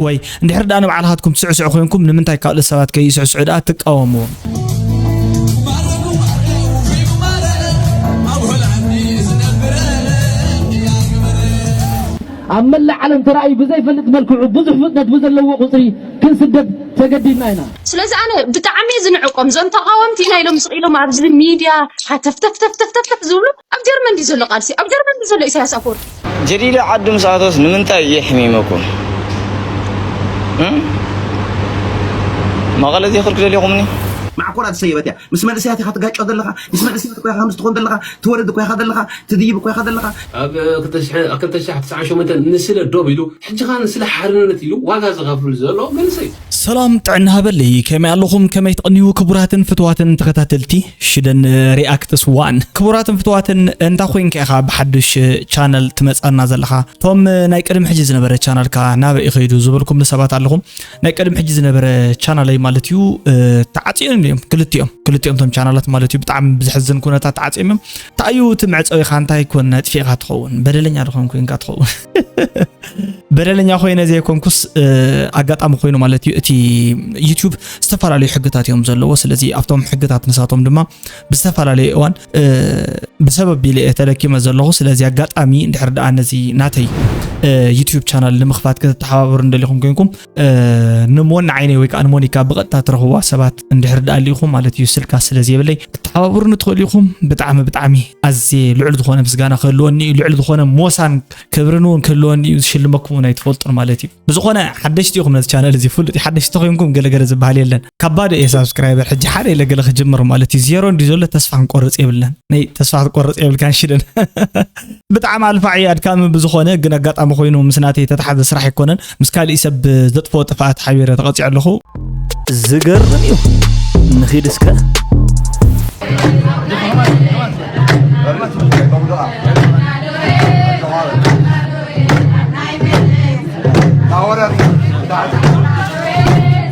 ወይ እንድሕር ደኣ ንባዕልኻትኩም ትስዕስዑ ኮይንኩም ንምንታይ ካልኦት ሰባት ከይስዕስዑ ደኣ ትቃወምዎም? ኣብ መላእ ዓለም ተራእዩ ብዘይፈልጥ መልክዑ ብዙሕ ፍጥነት ብዘለዎ ቁጽሪ ክንስደድ ተገዲድና ኢና። ስለዚ ኣነ ብጣዕሚ እየ ዝንዕቆም። እዞም ተቓወምቲ ኢና ኢሎም ስቕ ኢሎም ኣብዚ ሚድያ ሃተፍተፍተፍተፍተፍ ዝብሉ ኣብ ጀርመን ድዩ ዘሎ ቃልሲ? ኣብ ጀርመን ድዩ ዘሎ ኢሳያስ ኣፈወርቂ? ጀዲድ ዓዱ ምስ ኣተወስ ንምንታይ የሕሚመኩም? እም? መቐለ ዘይኸድኩ ደሊኹምኒ? ማዕኮራ ትሰየበት እያ። ምስ መንእሰያት ኢኻ ትጋጮ ዘለኻ፣ ምስ መንእሰያት እኮ ኢኻ ከምዚ ትኾን ዘለኻ፣ ትወርድ እኮ ኢኻ ዘለኻ፣ ትድይብ እኮ ኢኻ ዘለኻ። ኣብ ክልተ ሽሕ፣ ኣብ ክልተ ሽሕ ትስዓን ሸሞንተን ንስለ ዶብ ኢሉ፣ ሕጂ ኸኣ ንስለ ሓርነት ኢሉ ዋጋ ዝኸፍል ዘሎ መንእሰይ። ሰላም ጥዕና ሃበለይ፣ ከመይ ኣለኹም? ከመይ ትቕንዩ ክቡራትን ፍትዋትን ተኸታተልቲ ሽደን ሪኣክትስ ዋን? ክቡራትን ፍትዋትን፣ እንታ ኮይንካ ኢኻ ብሓድሽ ቻነል ትመጻና ዘለኻ? እቶም ናይ ቅድሚ ሕጂ ዝነበረ ቻነልካ ናበይ እዩ ከይዱ ዝበልኩምኒ ሰባት ኣለኹም። ናይ ቅድሚ ሕጂ ዝነበረ ቻነለይ ማለት እዩ፣ እ፣ ተዓጽዮም እዮም ክልቲኦም፣ ክልቲኦም እቶም ቻነላት ማለት እዩ። ብጣዕሚ ብዘሕዝን ኩነታት ተዓጽዮም እዮም። እንታይ እዩ እቲ መዕጸዊኻ? እንታይ ኮን ኣጥፊእኻ ትኸውን? በደለኛ ዶ ኮን ኮንካ ትኸውን? በደለኛ ኮይነ ዘይኮንኩስ፣ እ፣ ኣጋጣሚ ኮይኑ ማለት እዩ። እቲ ዩቲዩብ ዝተፈላለዩ ሕግታት እዮም ዘለዎ። ስለዚ ኣብቶም ሕግታት ንሳቶም ድማ ብዝተፈላለየ እዋን፣ እ፣ ብሰበብ ኢለ እየ ተለኪመ ዘለኹ። ስለዚ ኣጋጣሚ እንድሕር ደኣ ነዚ ናተይ፣ እ፣ ዩቲዩብ ቻናል ንምኽፋት ክትተሓባበሩ እንደሊኹም ኮይንኩም፣ እ፣ ንሞን ዓይነይ ወይ ከዓ ንሞኒካ ብቐጥታ ትረኽብዋ ሰባት እንድሕር ደኣ ኣሊኹም ማለት እዩ፣ ስልካ ስለ ዘይብለይ ክትተሓባበሩኒ ትኽእሉ ኢኹም። ብጣዕሚ፣ ብጣዕሚ ኣዝየ ልዑል ዝኾነ ምስጋና ክህልወኒ እዩ፣ ልዑል ዝኾነ ሞሳን ክብርን እውን ክህልወኒ እዩ። ዝሽልመኩም እውን ኣይትፈልጡን ማለት እዩ። ብዝኾነ ሓደሽቲ ኢኹም ነዚ ቻነል እዚ፣ ፍሉጥ እዩ። ሓደሽቲ ኮይንኩም ገለገለ ዝበሃል የለን። ካብ ባዶ እየ ሳብስክራይበር፣ ሕጂ ሓደ ኢለ ገለ ክጅምር ማለት እዩ። ዜሮ እንድዩ ዘሎ፣ ተስፋ ክንቆርጽ የብልናን። ናይ ተስፋ ክትቆርጽ የብልካን ሽደን። ብጣዕሚ ኣልፋዒ ኣድካሚ ብዝኾነ ግን ኣጋጣሚ ኮይኑ ምስ ናተይ ተተሓዘ ስራሕ ኣይኮነን፣ ምስ ካሊእ ሰብ ዘጥፍኦ ጥፍኣት ሓቢረ ተቐጺዐ ኣለኹ። ዝገርም እዩ። ንኺድ እስከ።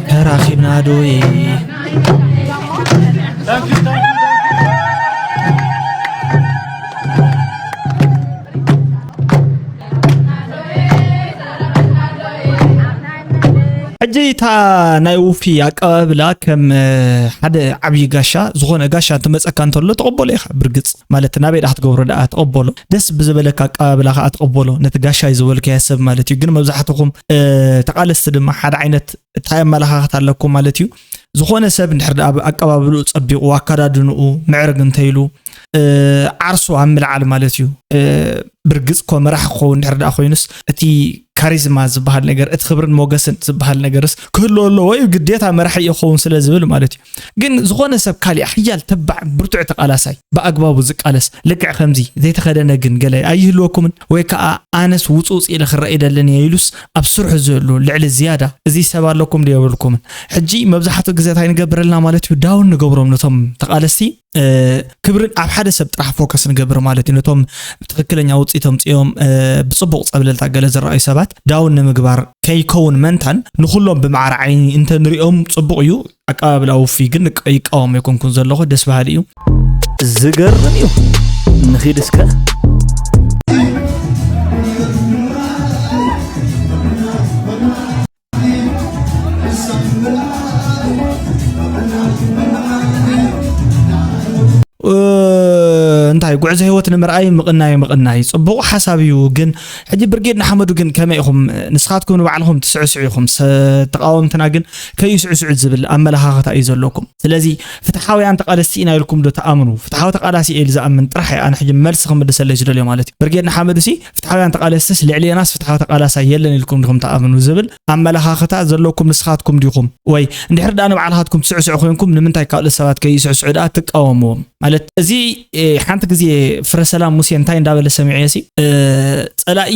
ተራኺብና ዶ? ሕጂ እታ ናይ ውፊ ኣቀባብላ ከም፣ እ፣ ሓደ ዓብዪ ጋሻ፣ ዝኾነ ጋሻ እንትመጸካ እንተሎ ተቐበሎ ኢኻ። ብርግጽ ማለት ናበይ ደኣ ክትገብሮ ደኣ ተቐበሎ። ደስ ብዝበለካ ኣቀባብላ ከኣ ተቐበሎ፣ ነቲ ጋሻይ ዝበልካዮ ሰብ ማለት እዩ። ግን መብዛሕትኹም፣ እ፣ ተቓለስቲ ድማ ሓደ ዓይነት እንታይ ኣመለኻኽታ ኣለኩም ማለት እዩ። ዝኾነ ሰብ እንድሕር ደኣ ኣቀባብልኡ ጸቢቑ፣ ኣከዳድንኡ ምዕርግ እንተኢሉ፣ እ፣ ዓርሱ ኣብ ምልዓል ማለት እዩ። እ፣ ብርግጽ እኮ መራሒ ክኸውን እንድሕር ደኣ ኮይኑስ፣ እቲ ካሪዝማ ዝበሃል ነገር፣ እቲ ክብርን ሞገስን ዝበሃል ነገርስ ክህልዎ ኣለዎ እዩ፣ ግዴታ መራሒ እየ ክኸውን ስለ ዝብል ማለት እዩ። ግን ዝኾነ ሰብ ካሊእ ሓያል ተባዕ ብርቱዕ ተቃላሳይ ብኣግባቡ ዝቃለስ ልክዕ ከምዚ ዘይተኸደነ ግን ገለ ኣይህልወኩምን? ወይ ከዓ ኣነስ ውፅውፅ ኢለ ክረኣይ ደለኒ እየ ኢሉስ ኣብ ስርሑ ዝህሉ ልዕሊ ዝያዳ እዚ ሰብ ኣለኩም ዶ የብልኩምን? ሕጂ መብዛሕትኡ ግዜ እንታይ ንገብረልና ማለት እዩ? ዳውን ንገብሮም ነቶም ተቃለስቲ፣ እ፣ ክብርን ኣብ ሓደ ሰብ ጥራሕ ፎከስ ንገብር ማለት እዩ። ነቶም ትኽክለኛ ውፅኢት ኣምፅኦም፣ እ፣ ብፅቡቕ ፀብለልታ ገለ ዝረኣዩ ሰባት ዳውን ንምግባር ከይከውን መንታን ንኹሎም ብማዕረ ዓይኒ እንተንሪኦም ፅቡቕ እዩ። ኣቀባብላ ውፉይ ግን ንቀ-፣ ይቃወም ኣይኮንኩን ዘለኹ። ደስ በሃሊ እዩ። ዝገርም እዩ። ንኺድ እስከ። እ፣ እንታይ ጉዕዞ ህይወት ንምርኣይ ምቕናይ ምቕናይ ጽቡቕ ሓሳብ እዩ። ግን ሕጂ ብርጌድ ንሓመዱ ግን ከመይ ኢኹም? ንስኻትኩም ንባዕልኹም ትስዕስዑ ኢኹም። ሰ-፣ ተቃወምትና ግን ከይስዕስዑ ዝብል ኣመለኻኽታ እዩ ዘለኩም። ስለዚ ፍትሓውያን ተቃለስቲ ኢና ኢልኩም ዶ ትኣምኑ? ፍትሓዊ ተቃላሲ እየ ኢሉ ዝኣምን ጥራሕ እየ ኣነ ሕጂ መልሲ ክምልሰለይ ዝደልዮ ማለት እዩ። ብርጌድ ንሓመዱ ሲ ፍትሓውያን ተቃለስትስ ልዕሌናስ ፍትሓዊ ተቃላሳይ የለን ኢልኩም ዲኹም ትኣምኑ ዝብል ኣመለኻኽታ ዘለኩም ንስኻትኩም ዲኹም? ወይ እንድሕር ደኣ ንባዕልኻትኩም ትስዕስዑ ኮይንኩም ንምንታይ ካልኦት ሰባት ከይስዕስዑ ደኣ ትቃወምዎም? ማለት እዚ፣ እ፣ ሓንቲ ግዜ ፍረ ሰላም ሙሴ እንታይ እንዳበለ ሰሚዐዮ ሲ፣ እ፣ ጸላኢ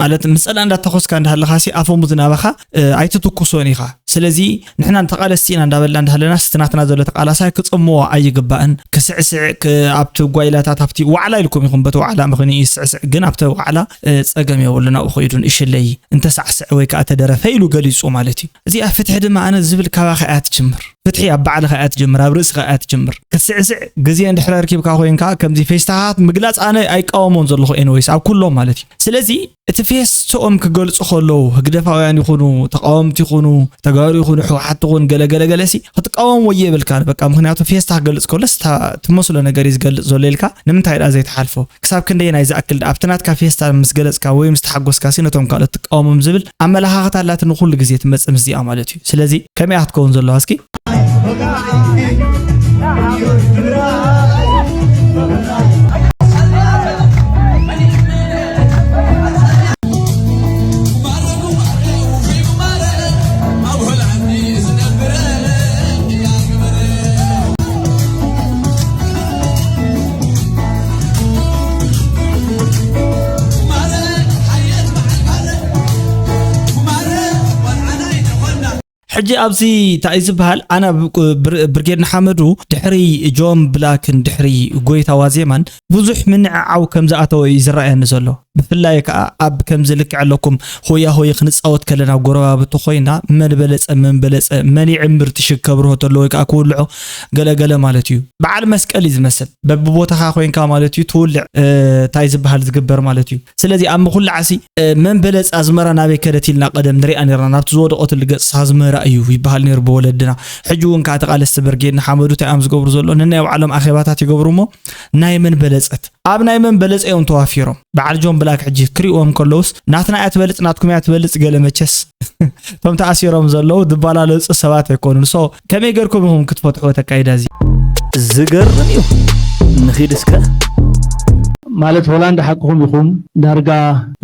ማለት ምስ ጸላኢ እንዳተኾስካ እንዳሃለኻ ሲ ኣፈሙዝ ናባኻ፣ እ፣ ኣይትትኩሶን ኢኻ። ስለዚ ንሕና ተቓለስቲ ኢና እንዳበልና እንዳሃለናስ እቲ ናትና ዘሎ ተቓላሳይ ክጸምዎ ኣይግባእን። ክስዕስዕ፣ ክ-፣ ኣብቲ ጓይላታት ኣብቲ ዋዕላ ኢልኩም ኢኹም፣ በቲ ዋዕላ ምኽንዩ ይስዕስዕ፣ ግን ኣብቲ ዋዕላ፣ እ፣ ጸገም የብሉን፣ ኣብኡ ከይዱ ንእሽለይ እንተሳዕስዐ ወይ ከኣ ተደረፈ ኢሉ ገሊጹ ማለት እዩ። እዚኣ ፍትሒ ድማ ኣነ ዝብል ካባኻ እያ ትጅምር። ፍትሒ ኣብ ባዕልኻ እያ ትጅምር፣ ኣብ ርእስኻ እያ ትጅምር። ክትስዕስዕ ግዜ እንድሕር ኣርኪብካ ኮይንካ ከምዚ ፌስታኻት ምግላጽ ኣነ ኣይቃወሞን ዘለኹ ኤንወይስ ኣብ ኩሎም ማለት እዩ። ስለዚ እቲ ፌስቶኦም ክገልጹ ከለዉ ህግደፋውያን ይኹኑ ተቃወምቲ ይኹኑ ተጋሩ ይኹኑ ሕወሓት ትኹን ገለ ገለ ገለ ሲ ክትቃወም ወየ የብልካ በቃ። ምክንያቱ ፌስታ ክገልጽ ከሎስ እታ ትመስሎ ነገር እዩ ዝገልጽ ዘሎ ኢልካ ንምንታይ ደኣ ዘይትሓልፎ? ክሳብ ክንደየናይ ዝኣክል ኣብቲ ናትካ ፌስታ ምስ ገለጽካ ወይ ምስ ተሓጎስካ ሲ ነቶም ካልኦት ትቃወሞም ዝብል ኣመለኻኽታ ኣላትኒ ኩሉ ግዜ ትመጽእ ምስዚኣ ማለት እዩ። ስለዚ ከመይ እያ ክትከውን ዘለዋ እስኪ? ሕጂ ኣብዚ እንታይ እዩ ዝበሃል? ኣነ ኣብ ቁ-፣ ብር-፣ ብርጌድ ንሓመዱ ድሕሪ ጆን ብላክን ድሕሪ ጎይታ ዋዜማን ብዙሕ ምንዕዓው ከም ዝኣተወ እዩ ዝረኣየኒ ዘሎ። ብፍላይ ከኣ ኣብ ከምዚ ልክዕ ኣለኩም ሆያ ሆይ ክንጻወት ከለና ጎረባብቲ ኮይና መን በለጸ፣ መን በለጸ፣ መን ይዕምር ትሽክ ከብርሆ ተሎ ወይ ከኣ ክውልዖ ገለገለ ማለት እዩ። በዓል መስቀል እዩ ዝመስል። በብቦታኻ ኮይንካ ማለት እዩ ትውልዕ፣ እ፣ እንታይ ዝበሃል ዝግበር ማለት እዩ። ስለዚ ኣብ ምኹላዕሲ፣ እ፣ መን በለጽ ኣዝመራ ናበይ ከደት ኢልና ቀደም ንሪኣ ነርና። ናብቲ ዝወደቐትሉ ገጽ ኣዝመራ እዩ ይበሃል ነይሩ ብወለድና። ሕጂ እውን ከኣ ተቓለስቲ ብርጌድ ንሓመዱ እንታይ እዮም ዝገብሩ ዘሎ? ነናይ ባዕሎም ኣኼባታት ይገብሩ እሞ ናይ መን በለጸት? ኣብ ናይ መን በለጸ እዮም ተዋፊሮም? በዓል ጆን ብላክ ሕጂ ክሪእዎም ከለውስ ናትና እያ ትበልጽ፣ ናትኩም እያ ትበልጽ ገለ መቸስ። እቶም ተኣሲሮም ዘለዉ ዝባላለጹ ሰባት ኣይኮኑን። ሶ ከመይ ገርኩም ኢኹም ክትፈትሕዎ ተካይዳ እዚ? ዝገርም እዩ። ንኺድ እስከ። ማለት ሆላንድ ሓቅኹም ኢኹም። ዳርጋ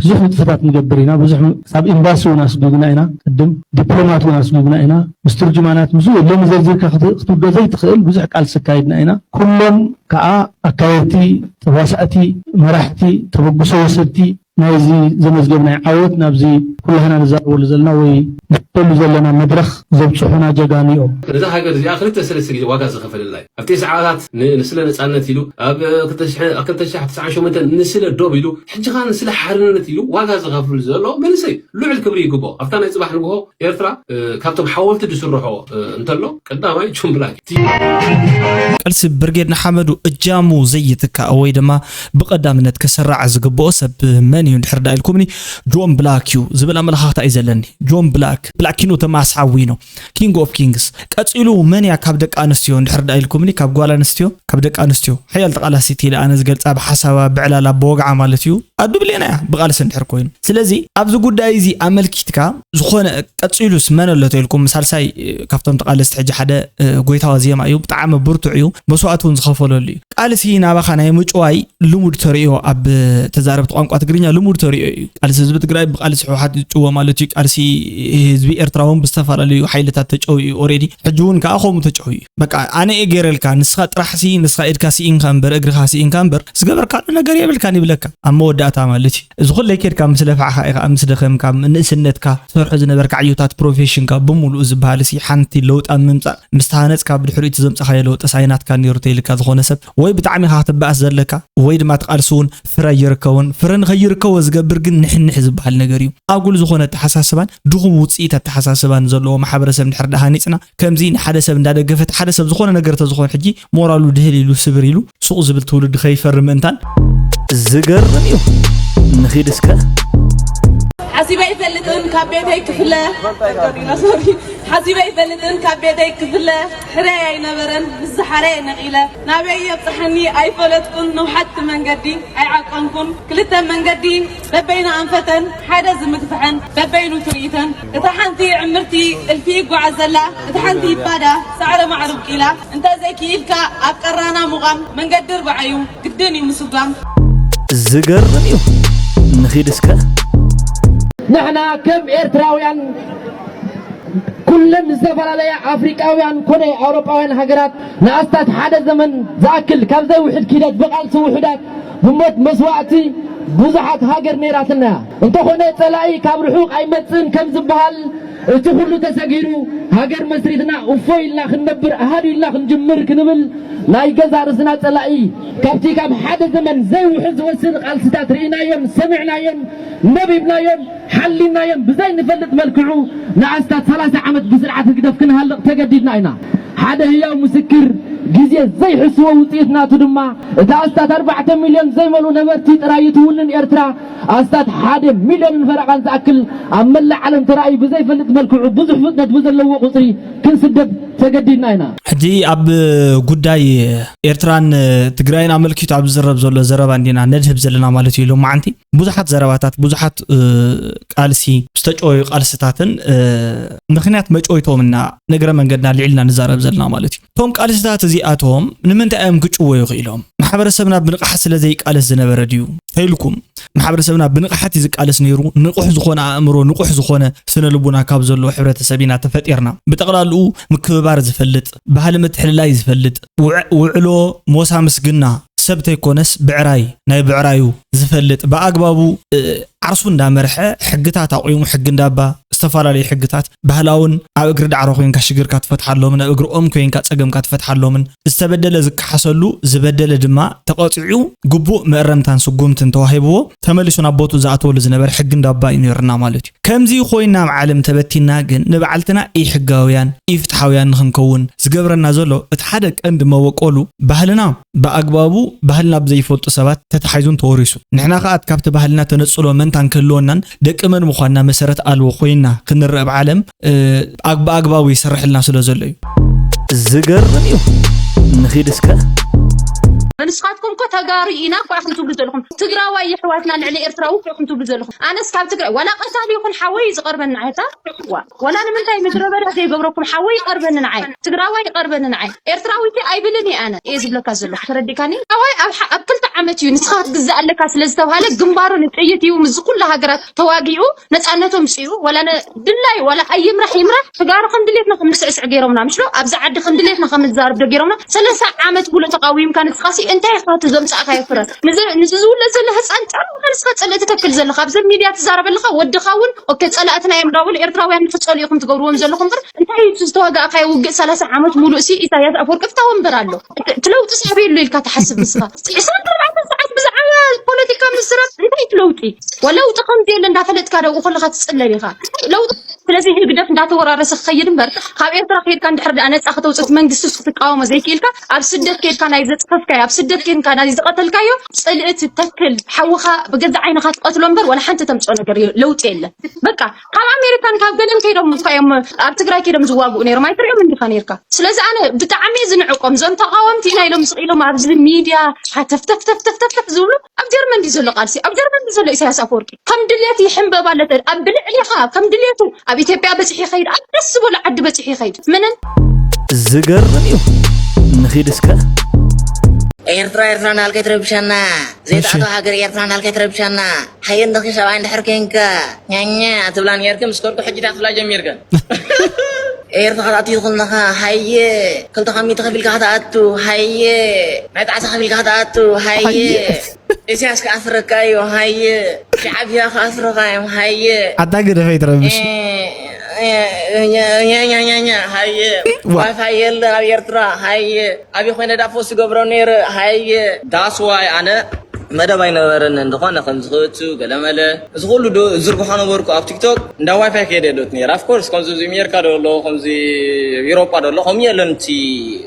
ብዙሕ ንጥፈታት ንገብር ኢና። ብዙሕ ም-፣ ሳብ ኤምባሲ እውን ኣስጒግና ኢና። ቅድም ዲፕሎማት እውን ኣስጒግና ኢና። ምስ ትርጅማናት ምስ ሎሚ ዘርዚርካ ክት-፣ ክትውዶ ዘይትኽእል ብዙሕ ቃልሲ ኣካይድና ኢና። ኩሎም ከኣ ኣካየድቲ፣ ተዋሳእቲ፣ መራሕቲ፣ ተበግሶ ወሰድቲ ናይዚ ዘመዝገብናይ ዓወት ናብዚ ኩላህና ንዛረበሉ ዘለና ወይ ንሕተሉ ዘለና መድረኽ ዘብጽሑና ጀጋኑ እዮም። ነዛ ሃገር እዚኣ ክልተ ሰለስተ ግዜ ዋጋ ዝኸፈለላ እዩ። ኣብ ተስዓታት ን-፣ ንስለ ነጻነት ኢሉ፣ ኣብ ክልተ ሽሕ፣ ኣብ ክልተ ሽሕ ትስዓን ሸሞንተን ንስለ ዶብ ኢሉ፣ ሕጂ ኸኣ ንስለ ሓርነት ኢሉ ዋጋ ዝኸፍል ዘሎ መንእሰይ ልዑል ክብሪ ይግብኦ። ኣብታ ናይ ጽባሕ ንግሆ ኤርትራ፣ እ፣ ካብቶም ሓወልቲ ዝስርሖ፣ እ፣ እንተሎ ቀዳማይ ጆን ብላክ እዩ። ቃልሲ ብርጌድ ንሓመዱ እጃሙ ዘይትካእ ወይ ድማ ብቐዳምነት ክስራዕ ዝግብኦ ሰብ መን እዩ እንድሕር ደኣ ኢልኩምኒ፣ ጆን ብላክ እዩ ዝብል ኣመለኻኽታ እዩ ዘለኒ። ጆን ብላክ፣ ብላኪኖ ተማስ ሓዊኖ፣ ኪንግ ኦፍ ኪንግስ። ቀጺሉ መን እያ ካብ ደቂ ኣንስትዮ እንድሕር ደኣ ኢልኩምኒ፣ ካብ ጓል ኣንስትዮ፣ ካብ ደቂ ኣንስትዮ ሓያል ተቓላሲት ኢለ ኣነ ዝገልጻ ብሓሳባ፣ ብዕላላ፣ ብወግዓ ማለት እዩ። ኣዱ ብሌና እያ ብቓልሲ እንድሕር ኮይኑ። ስለዚ ኣብዚ ጉዳይ እዚ ኣመልኪትካ ዝኾነ ቀጺሉስ መን ኣሎ ተኢልኩም ሳልሳይ፣ እ፣ ካብቶም ተቓለስቲ ሕጂ ሓደ፣ እ፣ ጎይታዋ ዜማ እዩ። ብጣዕሚ ብርቱዕ እዩ። መስዋእቲ እውን ዝኸፈለሉ እዩ። ቃልሲ ናባኻ ናይ ምጭዋይ ልሙድ ተርእዮ ኣብ ተዛረብቲ ቋንቋ ትግርኛ ልሙድ ተርእዮ እዩ። ቃልሲ ህዝቢ ትግራይ ብቃልሲ ህወሓት ይጭወ ማለት እዩ። ቃልሲ ህዝቢ ኤርትራ እውን ብዝተፈላለዩ ሓይልታት ተጨውዩ እዩ ኦሬዲ። ሕጂ እውን ከዓ ከምኡ ተጨውዩ እዩ። በቃ ኣነ እየ ገይረልካ፣ ንስኻ ጥራሕ ሲ፣ ንስኻ ኢድካ ስኢንካ እምበር፣ እግርኻ ስኢንካ እምበር፣ ዝገበርካሉ ነገር የብልካን ይብለካ ኣብ መወዳእታ ማለት እዩ። እዚ ኩለይ ኬድካ ምስ ለፋዕኻ ኢኻ፣ ምስ ደኸምካ፣ ንእስነትካ ትሰርሖ ዝነበርካ ዕዮታት ፕሮፌሽንካ ብምሉኡ ዝበሃል ሲ ሓንቲ ለውጢ ኣብ ምምጻእ ምስ ተሃነጽካ ብድሕሪኡ እቲ ዘምጻኻዮ ለውጢ ሳይናትካ ነይሩ ተይልካ ዝኾነ ሰብ ወይ ብጣዕሚ ኢኻ ክትበኣስ ዘለካ ወይ ድማ እቲ ቃልሲ እውን ፍረ ኣይርከቦን። ፍረ ንኸይርከቦ ዝገብር ግን ንሕንሕ ዝበሃል ነገር እዩ። ኣጉል ዝኾነ ኣተሓሳስባን ድኹም ውጽኢት ኣተሓሳስባን ዘለዎ ማሕበረሰብ እንድሕር ደኣ ሃኒጽና ከምዚ ንሓደ ሰብ እንዳደገፈ እቲ ሓደ ሰብ ዝኾነ ነገር ተዝኾን ሕጂ ሞራሉ ድህል ኢሉ ስብር ኢሉ ሱቕ ዝብል ትውልዲ ከይፈሪ ምእንታን። ዝገርም እዩ። ንኺድ እስከ። ሓሲበ ኣይፈልጥን ካብ ቤተይ ክፍለ። ሶሪ። ሓሲበ ኣይፈልጥን ካብ ቤተይ ክፍለ። ሕረይ ኣይነበረን ምስ ዝሓረየ ነቒለ። ናበይ የብጽሓኒ ኣይፈለጥኩን ንውሓት መንገዲ ኣይዓቀንኩን። ክልተ መንገዲ በበይኑ ኣንፈተን ሓደ ዝምግፍሐን በበይኑ ትርኢተን። እታ ሓንቲ ዕምርቲ እልፊ ይጓዓዝ ዘላ፣ እታ ሓንቲ ይባዳ ሳዕረ ማዕረ ብቂላ። እንተ ዘይክኢልካ ኣብ ቀራና ምቋም መንገዲ እርብዓ እዩ፣ ግድን እዩ ምስጓም። ዝገርም እዩ። ንኺድ እስከ። ንሕና ከም ኤርትራውያን ኩለን ዝተፈላለያ ኣፍሪቃውያን ኮነ ኣውሮጳውያን ሃገራት ንኣስታት ሓደ ዘመን ዝኣክል ካብ ዘይውሕድ ክህደት ብቓልሲ ውሑዳት ብሞት መስዋእቲ ብዙሓት ሃገር ነይራትና እያ። እንተኾነ ጸላኢ ካብ ርሑቕ ኣይመጽእን ከም ዝበሃል እቲ ኩሉ ተሰጊሩ፣ ሃገር መስሪትና እፎይ ኢልና ክንነብር፣ ኣሃዱ ኢልና ክንጅምር ክንብል፣ ናይ ገዛ ርእስና ጸላኢ ካብቲ ካብ ሓደ ዘመን ዘይውሕዝ ዝወስን ቃልስታት ርኢናዮን ሰሚዕናዮን ነቢብናዮን ሓሊናዮን ብዘይንፈልጥ መልክዑ ንኣስታት ሰላሳ ዓመት ብስርዓት ህግደፍ ክንሃልቕ ተገዲድና ኢና። ሓደ ህያው ምስክር፣ ግዜ ዘይሕስዎ ውጽኢት ናቱ ድማ እቲ ኣስታት ኣርባዕተ ሚልዮን ዘይመልኡ ነበርቲ ጥራይ ትውንን ኤርትራ ኣስታት ሓደ ሚልዮንን ፈረቓን ዝኣክል ኣብ መላእ ዓለም ተራእዩ ብዘይፈልጥ መልክዑ ብዙሕ ፍጥነት ብዘለዎ ቁጽሪ ክንስደድ ተገዲድና ኢና። ሕጂ ኣብ ጉዳይ ኤርትራን ትግራይን ኣመልኪቱ ኣብ ዝዝረብ ዘሎ ዘረባ እንዲና ነድህብ ዘለና ማለት እዩ። ሎማዓንቲ ብዙሓት ዘረባታት፣ ብዙሓት ቃልሲ ዝተጨወዩ ቃልስታትን ምኽንያት መጨወይቶምና ንእግረ መንገድና ልዒልና ንዛረብ ዘለና ማለት እዩ። እቶም ቃልስታት እዚኣቶም ንምንታይ እዮም ክጭወዩ ክኢሎም? ማሕበረሰብና ብንቕሓት ስለ ዘይቃለስ ዝነበረ ድዩ? ተይልኩም፣ ማሕበረሰብና ብንቕሓት እዩ ዝቃለስ ነይሩ። ንቑሕ ዝኾነ ኣእምሮ፣ ንቑሕ ዝኾነ ስነ ልቡና ካብ ዘለዎ ሕብረተሰብ ኢና ተፈጢርና። ብጠቕላልኡ ምክብባር ዝፈልጥ፣ ባህሊ ምትሕልላይ ዝፈልጥ፣ ውዕ- ውዕሎ ሞሳ ምስግና ሰብ ተይኮነስ ብዕራይ ናይ ብዕራዩ ዝፈልጥ፣ ብኣግባቡ ዓርሱ እንዳመርሐ ሕግታት ኣቑሙ፣ ሕጊ እንዳባ፣ ዝተፈላለዩ ሕግታት ባህላውን ኣብ እግሪ ዳዕሮ ኮይንካ ሽግርካ ትፈትሓሎምን ኣብ እግሪ ኦም ኮይንካ ጸገምካ ትፈትሓሎምን ዝተበደለ ዝከሓሰሉ ዝበደለ ድማ ተቐጺዑ ግቡእ መእረምታን ስጉምትን ተዋሂብዎ ተመሊሱ ናብ ቦትኡ ዝኣተወሉ ዝነበረ ሕጊ እንዳባ እዩ ነይርና ማለት እዩ። ከምዚ ኮይና ኣብ ዓለም ተበቲና ግን ንባዕልትና ኢሕጋውያን ኢፍትሓውያን ንኽንከውን ዝገብረና ዘሎ እቲ ሓደ ቀንዲ መበቆሉ ባህልና ብኣግባቡ ባህልና ብዘይፈልጡ ሰባት ተታሒዙን ተወሪሱ። ንሕና ከኣ ካብቲ ባህልና ተነጽሎ መንታን ክህልወናን ደቂ መን ምዃንና መሰረት ኣልቦ ኮይንና ክንረአ ኣብ ዓለም ብኣግባቡ ይሰርሕልና ስለ ዘሎ እዩ። ዝገርም እዩ። ንኺድ እስከ። ንስኻትኩም እኮ ተጋሩ ኢና እኮ ኢኹም ትብሉ ዘለኹም። ትግራዋይ የሕዋትና ልዕሊ ኤርትራዊ እኮ ኢኹም ትብሉ ዘለኹም። ኣነስ ካብ ትግራይ ዋላ ቀታሊ ይኹን ሓወይ ዝቐርበኒ ኣታ ዋ ዋላ ንምንታይ ምድረ በዳ ዘይገብረኩም ሓወይ ይቐርበኒ ንዓይ ትግራዋይ ይቐርበኒ ንዓይ ኤርትራዊቲ ኣይብልን እየ ኣነ እየ ዝብለካ ዘለኹ ተረዲካኒ ሓወይ ኣብ ሓ- ኣብ ክልተ ዓመት እዩ ንስኻ ክትግዛእ ኣለካ ስለ ዝተባሃለ ግንባሩ ንጥይት እዩ ምስ ኩሉ ሃገራት ተዋጊኡ ነፃነቶም ስኡ ዋላ ነ- ድላይ ዋላ ኣይምራሕ ይምራሕ ተጋሩ ከም ድሌትና ከም ንስዕስዕ ገይሮምና ምሽሎ ኣብዚ ዓዲ ከም ድሌትና ከም ንዛረብ ዶ ገይሮምና ሰለሳ ዓመት ሙሉእ ተቃዊምካ ንስኻሲ እንታይ ኢኻ እቲ ዘምፃእካዮ ፍረ ንዚ ዝውለድ ዘሎ ህፃን ጨርምካ ንስኻ ፅልኢ ትተክል ዘለኻ ኣብዚ ሚድያ ትዛረብ ኣለኻ ወድኻ እውን ኦኬ ፀላእትና እዮም እንዳበሉ ኤርትራውያን ንክፀልኡ ኢኹም ትገብርዎም ዘለኹም እምበር እንታይ እዩ እቲ ዝተዋጋእካዮ ውግእ ሰላሳ ዓመት ሙሉእ ሲ ኢሳያስ ኣፈወርቂ ፍታ ወንበር ኣሎ እቲ ለውጢ ሳብ የሉ ኢልካ ትሓስብ ንስኻ እስቲ ዕስራን ኣርባዕተን ሰዓት ብዛዕባ ፖለቲካ ምዝራብ እንታይ እቲ ለውጢ ወለውጢ ከምዚ የለ እንዳፈለጥካ ደብኡ ከለኻ ትፅለል ኢኻ ለውጢ ስለዚ ህግደፍ እንዳተወራረሰ ክኸይድ እምበር ካብ ኤርትራ ከይድካ እንድሕር ደኣ ነፃ ከተውፅእ እቲ መንግስቲ እሱ ክትቃወሞ ዘይክኢልካ ኣብ ስደት ከይድካ ናይ ዘፅፈፍካዮ ኣብ ስደት ከይድካ ናይ ዝቐተልካዮ ፅልኢ ትተክል ሓውኻ ብገዛ ዓይንኻ ትቐትሎ እምበር ወላ ሓንቲ ተምፅኦ ነገር የ- ለውጢ የለን በቃ ካብ ኣሜሪካን ካብ ገለን ከይዶም እኳ እዮም ኣብ ትግራይ ከይዶም ዝዋግኡ ነይሮም ኣይትሪኦም እንዲኻ ነይርካ ስለዚ ኣነ ብጣዕሚ ዝንዕቆም እዞም ተቃወምቲ ኢና ኢሎም ስቕ ኢሎም ኣብዚ ሚድያ ሓተፍተፍተፍተፍተፍ ዝብሉ ኣብ ጀርመን ድዩ ዘሎ ቃልሲ ኣብ ጀርመን ድዩ ዘሎ ኢሳያስ ኣፈወርቂ ከም ድሌት ይሕንበብ ኣሎ ተድ ኣብ ብልዕሊኻ ከም ድሌቱ ኣብ ኢትዮጵያ በፂሑ ይኸይድ ኣብ ደስ ዝበሎ ዓዲ በፂሑ ይኸይድ ምንን ዝገርም እዩ ንኺድ እስከ ኤርትራ ኤርትራ እንዳልካ ይትረብሸና ዘይትኣቶ ሃገር ኤርትራ እንዳልካ ይትረብሸና ሓየ እንደኺ ሰብኣይ እንድሕር ኮንካ ኛኛ ትብላ ነርክ ምስ ከድኩ ሕጂ ዳትብላ ጀሚርከን ኤርትራ ክትኣቱ ይኹንኻ ሃየ ክልተ ካብ ሚእቲ ከፊልካ ክትኣቱ ሃየ ናይ ጣዕሳ ከፊልካ ክትኣቱ ሃየ እስያስ ክኣስረካ እዩ ሃየ ሻዕብያ ክኣስረካ እዮም ሃየ ኣታ ግደፈ ይትረብሽ ሃየ ዋይፋይ የለን ኣብ ኤርትራ ሃየ ኣብይ ኮይነ ዳ ፖስት ገብሮ ነይረ ሃየ that's why ኣነ መደብ ኣይነበረንን ዝኾነ ከም ዝኽእቱ ገለመለ እዚ ኩሉ ዝርግሖ ነበርኩ ኣብ ቲክቶክ እንዳ ዋይፋይ ከይደ ዶት ነይረ of course ከምዚ እዚ ኣሜሪካ ዶ ኣሎ ከምዚ ኤውሮጳ ዶ ኣሎ ከምኡ የለን እቲ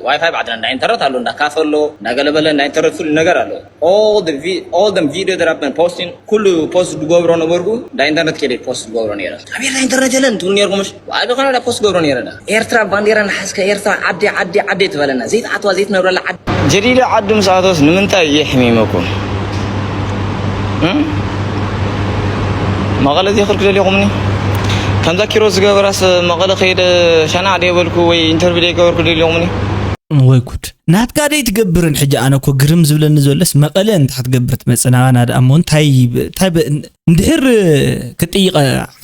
ዋይፋይ ባዕድና እንዳ ኢንተርነት ኣሎ እንዳ ካፈ ኣሎ እንዳ ገለመለ እንዳ ኢንተርነት ኩሉ ነገር ኣሎ all the vi- all them video that I've been posting ኩሉ ፖስት ዝገብሮ ነበርኩ እንዳ ኢንተርነት ከይደ ፖስት ዝገብሮ ነይረ ኣብ ኤርትራ ኢንተርነት የለን ትብሉ ነርኩም ምሽ ኣብ ካናዳ ፖስት ገብሮ ነይረ ዳ ኤርትራ ባንዴራ ንሓዝካ ኤርትራ ዓዲ ዓዲ ዓዲ ትበለና ዘይትዓትዋ ዘይትነብረላ ዓዲ ጀዲደ ዓዱ ምስ ኣተወስ ንምንታይ የሕሚመኩም መቐለ ዘይኸድኩ ደሊኹምኒ ከምዛ ኪሮስ ዝገበራስ መቐለ ከይደ ሸናዕ ደይበልኩ ወይ ኢንተርቪ ደይገበርኩ ደሊኹምኒ ወይ ጉድ ናትካ ደይ ትገብርን ሕጂ ኣነ እኮ ግርም ዝብለኒ ዘሎስ መቐለ እንታይ ክትገብር ትመፅእ ናባና ደኣ እሞ እንታይ እንታይ እንድሕር ክጥይቐ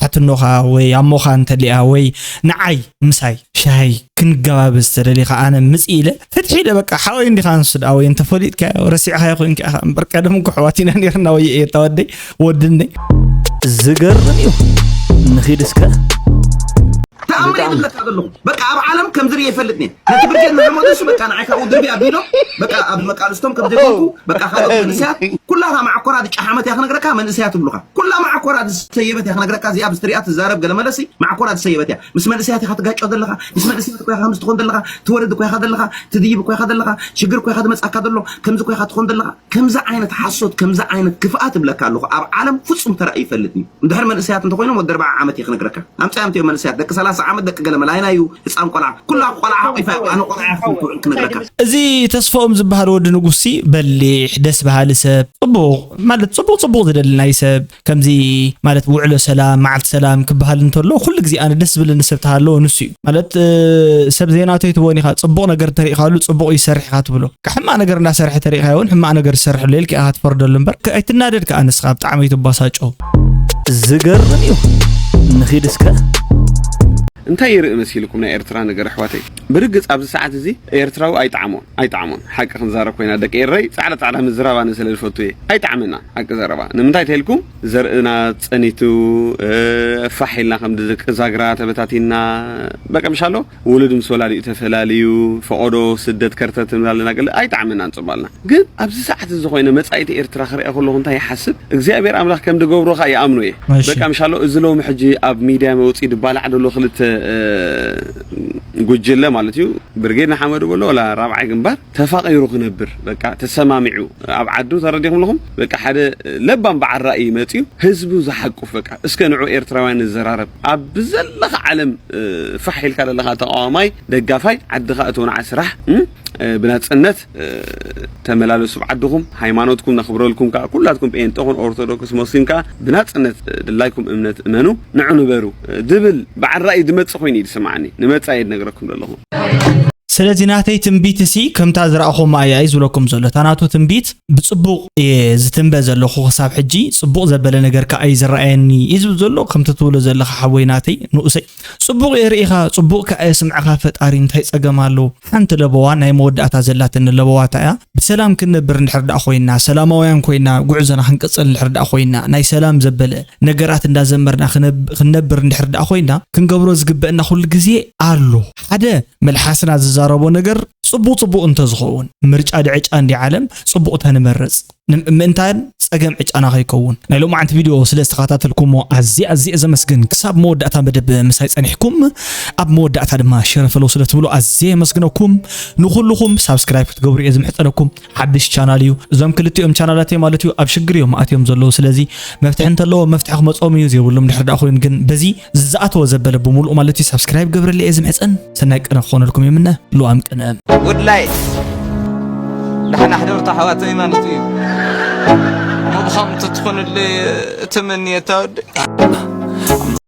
ሓትኖኻ ወይ ኣሞኻ እንተሊኣ ወይ ንዓይ ምሳይ ሻሂ ክንገባበዝ ተደሊኻ ኣነ ምፅ ኢለ ፍትሒ ኢለ በቃ ሓወይ እንዲኻ ንሱ ደኣ ወይ እንተፈሊጥካዮ ረሲዕኻዮ ኮይንካ ኢኻ እምበር ቀደም እኮ ኣሕዋት ኢና ነርና ወይ እየ ተወደይ ወድነይ ዝገርም እዩ ንኺድ እስከ ብጣዕሚ። ይብለካ ዘለኹ። በቃ ኣብ ዓለም ከምዚ ርእየ ይፈልጥ እየ። ነቲ ብርጌድ ንሓመዱሱ በቃ ንዓይ ካብኡ ድርቢ ኣቢሎም በቃ ኣብ መቃልስቶም ከም ዘይኮንኩ በቃ ካልኦት መንእሰያት ኩላታ ማዕኮራ ዝጨሓመት እያ ክነግረካ መንእሰያት ይብሉኻ። ኩላ ማዕኮራ ዝሰየበት እያ ክነግረካ። እዚኣ ብስትሪኣ ትዛረብ ገለ መለሲ ማዕኮራ ዝሰየበት እያ። ምስ መንእሰያት ኢኻ ትጋጮ ዘለኻ፣ ምስ መንእሰያት እኮ ኢኻ ከምዚ ትኾን ዘለኻ፣ ትወርድ እኮ ኢኻ ዘለኻ፣ ትድይብ እኮ ኢኻ ዘለኻ፣ ሽግር እኮ ኢኻ ዝመጻካ ዘሎ፣ ከምዚ እኮ ኢኻ ትኾን ዘለኻ። ከምዚ ዓይነት ሓሶት፣ ከምዚ ዓይነት ክፍኣት እብለካ ኣለኹ። ኣብ ዓለም ፍጹም ተራእዩ ይፈልጥ እዩ። እንድሕር መንእሰያት እንተኾይኖም ወዲ ኣርብዓ ዓመት እየ ክነግረካ። ኣምጻዮም እዮም መንእሰያት፣ ደቂ ሰላሳ ዓመት፣ ደቂ ገለ መላይና እዩ፣ ህጻን ቆልዓ። ኩላ ቆልዓ ሓቂፋ እያ፣ ኣነ ቆልዓ እያ ክትብል ክነግረካ። እዚ ተስፋኦም ዝበሃል ወዲ ንጉሲ በሊሕ፣ ደስ በሃሊ ሰብ፣ ጽቡቕ፣ ማለት ጽቡቕ፣ ጽቡቕ ዝደሊ ናይ ሰብ፣ ከምዚ ማለት ውዕሎ ሰላም፣ መዓልቲ ሰላም ክበሃል እንተሎ፣ ኩሉ ግዜ ኣነ ደስ ዝብለኒ ሰብ ተሃለወ ንሱ እዩ። ማለት፣ እ፣ ሰብ ዘይናተይ ትብዎን ኢኻ፣ ጽቡቕ ነገር እንተሪእኻሉ፣ ጽቡቕ ይሰርሕ ኢኻ ትብሎ። ካብ ሕማቕ ነገር እንዳሰርሐ ተሪእኻዮ እውን፣ ሕማቕ ነገር ዝሰርሕ ኣሎ ኢልካ ኢኻ ትፈርደሉ እምበር፣ ከ-፣ ኣይትናደድ ከኣ ንስኻ፣ ብጣዕሚ ኣይትባሳጮ። ዝገርም እዩ። ንኺድ እስከ። እንታይ ይርኢ መሲልኩም ናይ ኤርትራ ነገር ኣሕዋተይ? ብርግጽ ኣብዚ ሰዓት እዚ ኤርትራዊ ኣይጠዓሞን፣ ኣይጠዓሞን። ሓቂ ክንዛረብ ኮይና ደቂ ኤረይ ጻዕዳ ጻዕዳ ምዝራብ ኣነ ስለ ዝፈቱ እየ። ኣይጠዓመና ሓቂ ዘረባ። ንምንታይ ተልኩም? ዘርእና ጸኒቱ፣ እ፣ ፋሕ ኢልና ከም ደቂ ዛግራ ተበታቲና፣ በቃ ምሻሎ ውሉድ ምስ ወላዲኡ ተፈላልዩ፣ ፈቐዶ ስደት ከርተት ንብል ኣለና ገለ ኣይጠዓመናን ጽባልና። ግን ኣብዚ ሰዓት እዚ ኮይነ መጻኢት ኤርትራ ክሪኣ ከለኹ እንታይ ይሓስብ? እግዚኣብሔር ኣምላኽ ከም ድገብሮ ከኣ ይኣምኖ እየ። እሺ። በቃ ምሻሎ እዚ ሎሚ ሕጂ ኣብ ሚድያ መውጽኢ ድባላዕ ደሎ ክልተ፣ እ፣ ጉጅለ ማለት እዩ። ብርጌድ ንሓመዱ በሎ ወላ ራብዓይ ግንባር ተፋቒሩ ክነብር፣ በቃ ተሰማሚዑ ኣብ ዓዱ ተረዲኹም ኣለኹም። በቃ ሓደ ለባም በዓል ራእይ መጽዩ ህዝቡ ዝሓቁፍ፣ በቃ እስከ ንዑ ኤርትራውያን ንዘራረብ። ኣብ ዘለኻ ዓለም፣ እ፣ ፋሕ ኢልካ ዘለኻ ተቃዋማይ ደጋፋይ ዓድኻ እትውንዓ ስራሕ፣ እ፣ እ፣ ብናጽነት፣ እ፣ ተመላለሱ ኣብ ዓድኹም። ሃይማኖትኩም ነኽብረልኩም ከኣ ኩላትኩም ጴንጤ ኹን ኦርቶዶክስ ሙስሊም ከኣ ብናጽነት፣ እ፣ ድላይኩም እምነት እመኑ፣ ንዑ ንበሩ፣ እ፣ ድብል በዓል ራእይ ድመጽእ ኮይኑ እዩ ዝስምዓኒ። ንመጻኢ እየ ድነግረኩም ዘለኹ። ስለዚ ናተይ ትንቢት እሲ ከምታ ዝረኣኹማ እያ እዩ ዝብለኩም ዘሎ። እታ ናቱ ትንቢት ብጽቡቕ እየ ዝትንበ ዘለኹ ክሳብ ሕጂ፣ ጽቡቕ ዘበለ ነገር ከኣ እዩ ዝረኣየኒ እዩ ዝብል ዘሎ። ከምቲ ትብሎ ዘለኻ ሓወይ ናተይ ንኡሰይ፣ ጽቡቕ እየ ርኢኻ፣ ጽቡቕ ከኣ የስምዕኻ ፈጣሪ፣ እንታይ ጸገም ኣለዎ? ሓንቲ ለበዋ ናይ መወዳእታ ዘላትኒ ለበዋ እታ እያ። ብሰላም ክንነብር እንድሕር ደኣ ኮይና፣ ሰላማውያን ኮይና፣ ጉዕዞና ክንቅጽል እንድሕር ደኣ ኮይና፣ ናይ ሰላም ዘበለ ነገራት እንዳዘመርና ክነብ-፣ ክንነብር እንድሕር ደኣ ኮይና፣ ክንገብሮ ዝግበአና ኩሉ ግዜ ኣሎ። ሓደ፣ መልሓስና ዝዛረቦ ነገር ጽቡቕ ጽቡቕ እንተዝኸውን፣ ምርጫ ድዕጫ እንዲ ዓለም ጽቡቕ ተንመርጽ። ንም-፣ ምእንታን ጸገም ዕጫና ከይከውን። ናይ ሎማዓንቲ ቪድዮ ስለ ዝተኸታተልኩሞ ኣዝየ ኣዝየ ዘመስግን። ክሳብ መወዳእታ መደብ ምሳይ ጸኒሕኩም፣ ኣብ መወዳእታ ድማ ሸረ ፈለው ስለ ትብሉ ኣዝየ የመስግነኩም። ንኹልኹም ሳብስክራይብ ክትገብሩ እየ ዝምሕጸነኩም። ሓድሽ ቻናል እዩ። እዞም ክልቲኦም ቻናላተይ ማለት እዩ ኣብ ሽግር እዮም ኣትዮም ዘለዉ። ስለዚ መፍትሒ እንተለዎ መፍትሒ ክመጾም እዩ፣ ዘይብሎም ድሕር ደኣ ኮይኑ ግን በዚ ዝኣተወ ዘበለ ብምሉኡ ማለት እዩ ሳብስክራይብ ገብረለይ እየ ዝምሕጸን። ሰናይ ቅነ ክኾነልኩም ይምነ። ልዋም ቅነ። ጉድ ላይት። ደሓን ኣሕደርቱ ኣሕዋተይ ማለት እዩ። ብኸምቲ ትኾንለይ እትምንየታ ወዲ።